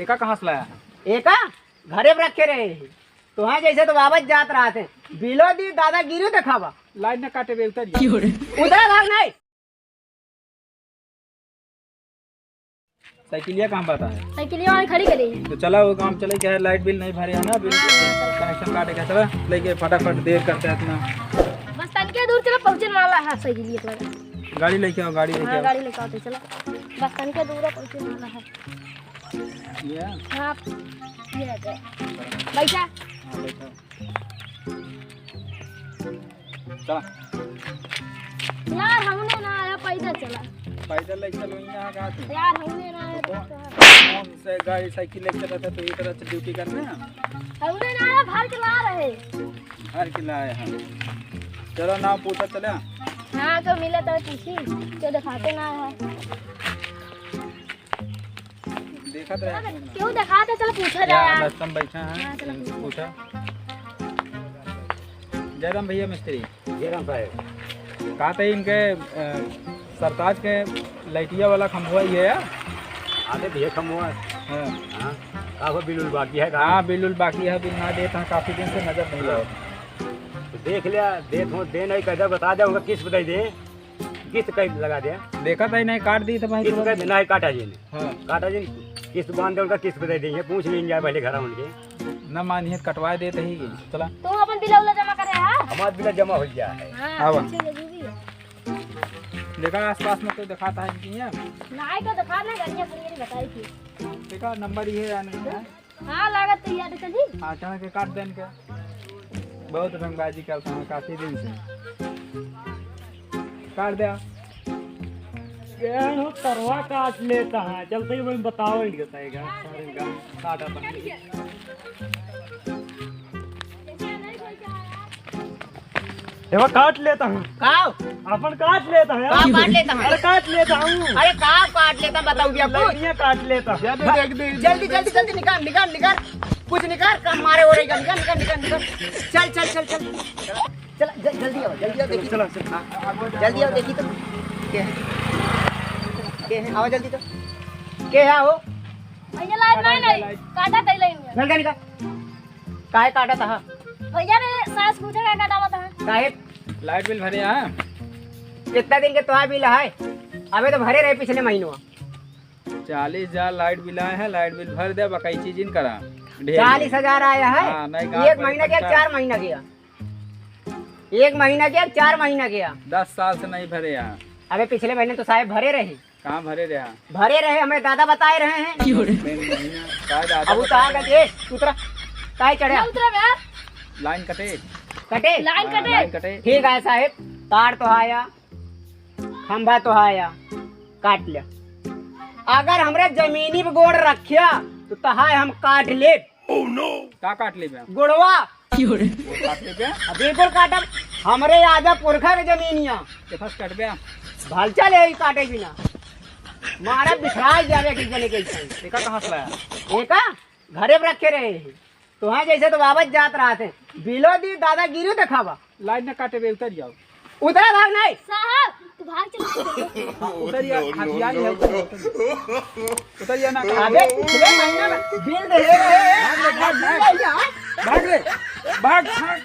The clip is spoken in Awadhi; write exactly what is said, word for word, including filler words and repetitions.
एका कहाँ से लाया है? एका घरे पर रखे रहे हैं। तोहार जैसे तो बाबत जात रहत है। बिलो दी दादागिरी देखावा। लाइन न काटे बे, उतर जा। उतरा भाग नहीं। साइकिलिया कहाँ पता है? साइकिलिया वहाँ खड़ी करी। तो चला वो काम चले, क्या है, लाइट बिल नहीं भरे है ना, बिल हाँ, हाँ, चला। कनेक्शन काटे का, चला लेके फटाफट, देर करते हैं इतना। बस तनके दूर चला, पहुँचने वाला है साइकिलिया लगा। गाड़ी लेके आओ, गाड़ी लेके हाँ, आओ। गाड़ी लेके आओ तो चला। बस तनके दूर पहुँचने वाला है। ये है? हाँ, ये है। बैठा। हाँ, बैठा। चला। यार, हमने ना आया, पैदल चला। पैदल लेके चलो, यहाँ कहाँ थे? यार, हमने ना आया, तो कौन, कौन से गाड़ी साइकिल लेके चला था, तो ये तरह से ड्यूटी करने हैं? हमने ना आया, भर के ला रहे। भर के लाए हैं। चलो, नाम पूछा चले। हाँ, तो मिला तो पूछी, तो दिखाते ना है। देखत रहे। केहू देखा दे, चलो पूछा जाए यार, यार। रास्ता में बैठा है, हाँ, चलो पूछा। पूछा। जयराम भैया मिस्त्री। जयराम साहब। कहा थे इनके, अ, सरताज के लाइटिया वाला खंभवा ये है? आते भैया खंभवा। हाँ। हाँ। का हो, बिल उल बाकी है का? हाँ, बिल उल बाकी है, बिल ना देत हैं, काफी दिन से नजर नहीं आया। तो देख लिया, देत हो, दे नहीं, कैसे बता दे, उनका किस्त बताई दे। किस्त कई लगा दे। देखा था ही नहीं, काट दी तो भाई किस्त तुरंत। कई नहीं काटा जी ने। हाँ। काटा जी ने, किस्त बांध दे, उनका किस्त दे देंगे, पूछ लेंगे पहले घर उनके। ना मानिए, कटवा देते ही। चला। तू अपन बिलौला जमा करे, हाँ? हमार बिल जमा हो गया है। हाँ, आवा। पीछे जरूरी है। देखा आसपास में तो दिखाता है कि नहीं है? ना, आई तो दिखा ना, गाड़ियाँ पूरी बताई थी। देखा नंबर ये है, नहीं है? हाँ, लागत तो याद कर जी। हाँ, चना के काट देन के। बहुत रंगबाजी करता हूँ काफी दिन से। काट दे। ये हो तरवा काट लेता है। चलते ही मैं बताओ इनके सही का, सारे का काटा था। एवा काट लेता हूँ। काव? अपन काट लेता है। काव काट लेता है? अरे काट लेता हूँ। अरे काव काट लेता, बताओ भैया, कुछ। लड़कियाँ काट लेता। जल्दी, जल्दी, जल्दी निकाल, निकाल, निकाल। कुछ निकाल, कम मारे हो रही का, निकाल, निकाल, निकाल, निकाल। चल, चल, चल, चल। चल, ज-, जल्दी आओ, जल्दी आओ, देखी। चलो, चलो। हाँ, जल्दी आओ, देखी तो। के है? के है? आओ जल्दी तो। के है हो? भैया लाइट नहीं, नहीं। काटा तैले ही नहीं। जल्दी निकाल। काहे काटत हा? भैया रे, सास पूछे का काटावत हा? काहे? लाइट बिल भरे हा? कितना दिन के तोहार बिल है? अबे तो भरे रहे पिछले महीनवा। चालीस हजार लाइट बिल आया है, लाइट बिल भर दे, बकाई चीज इन करा। ढेर चालीस हजार आया है? हाँ, नहीं, एक महीना के, चार महीना के? एक महीना के, चार महीना के? दस साल से नहीं भरे हा। अबे पिछले महीने तो साहब भरे रहे। कहाँ भरे रहे? भरे रहे, हमें दादा बताए रहे हैं। तीन महीना। का दादा अब उतार बताए? के, ए, उतरा। काहे चढ़ा? ना उतरा बे। लाइन कटे। कटे? लाइन हाँ, कटे। लाइन कटे। ठीक है साहेब, तार तो आया, खंभा तो आया, काट लिया। अगर हमरे जमीनी पे गोड़ रखिया, तो तहाय हम काट लेब। का काट लेबे? गोड़वा। वो काट लेबे? अब बिल्कुल काटब। हमरे आजा पुरखा के जमीनिया। के फस काटबे? भलचा ले ही काटे बिना। मारा बिखराई जावे कि जने के इच्छा। एका कहाँ से लाया? एका घरे पर रखे रहे हैं। तोहार जैसे तो बाबत जात रहत है। बिलो दी दादागिरी देखावा। लाइन न काटे बे, उतर जाओ। उतरा भाग नहीं। साहब, तू भाग चल। हाँ, उतर जा, हथियार है, उतर जा, उतर जा। उतर जा ना। अबे, पिछले महीना में बिल दे। भाग, भाग, भाग, भाग। भाग रे, भाग, भाग।